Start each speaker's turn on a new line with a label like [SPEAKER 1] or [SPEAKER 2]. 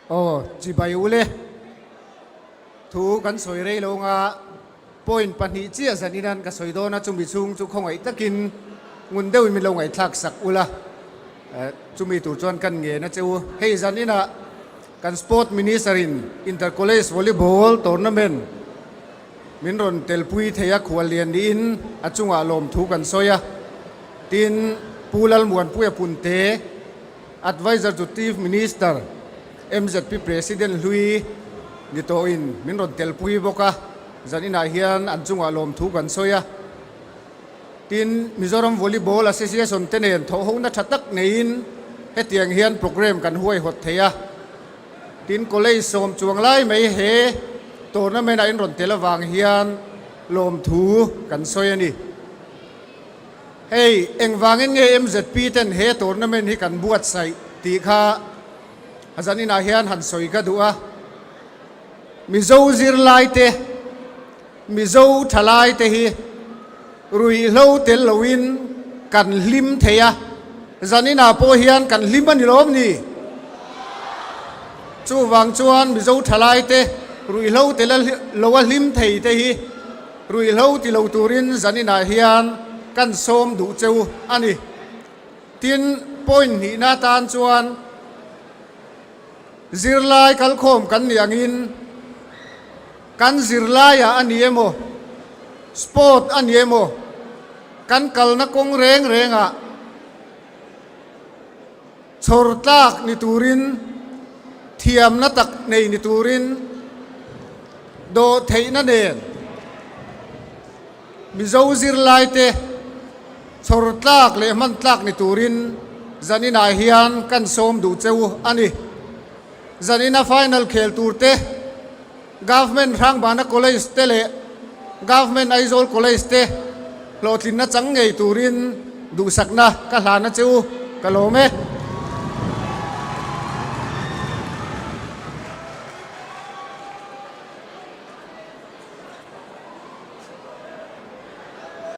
[SPEAKER 1] Aw, chibai ule. Thu kan sawi rei lo nga point pahnih chiah zanin an ka sawi dawn a, chumi chhung chu khawngaih takin ngun deuhin min lo ngaihthlak sak ula. Chumi tur chuan kan ngen a che u. Hei zaninah kan Sport Minister in Inter College Volleyball Tournament min rawn telpui thei a, khuallian niin a chungah lawmthu kan sawi a. Tin, Pu Lalmuanpuia Punte, Adviser to Chief Minister, MZP President hlui ni tawhin min rawn telpui bawk a, zaninah hian an chungah lawmthu kan sawi a. Tin, Mizoram Volleyball Association te nen thawhhona tha tak neiin hetiang hian programme kan huaihawt thei a. Tin, college sawm chuang lai mai he tournament a inrawn tel avang hian lawmthu kan sawi a ni. Hei, engvangin nge MZP ten he tournament hi kan buatsaih tih kha a zaninah hian han sawi ka duh a. Mizo zirlaite, Mizo thalaite hi ruihhlo tel loin kan hlim thei a, zaninah pawh hian kan hlim a ni lawm ni? Chuvang chuan Mizo thalaite ruihhlo tel lo a hlim thei te hi ruihhlo ti lo turin zaninah hian kan sawm duh cheu a ni. Tin, point hnihna atan chuan zirlai kalkhawm kan nih angin, Kan zirlaiah a ni emaw, sport a ni emaw, kan kalna kawng reng rengah chhawr tlak ni turin, thiamna tak nei ni turin, dawhtheihna nen Mizo zirlaite chhawr tlak leh hman tlak ni turin zaninah hian kan sawm duh cheu a ni. Zanina final khel turte Government Hrangbana College te leh Government Aizawl College te hlawhtlinna chang ngei turin duhsakna ka hlan a che u, ka lawm e.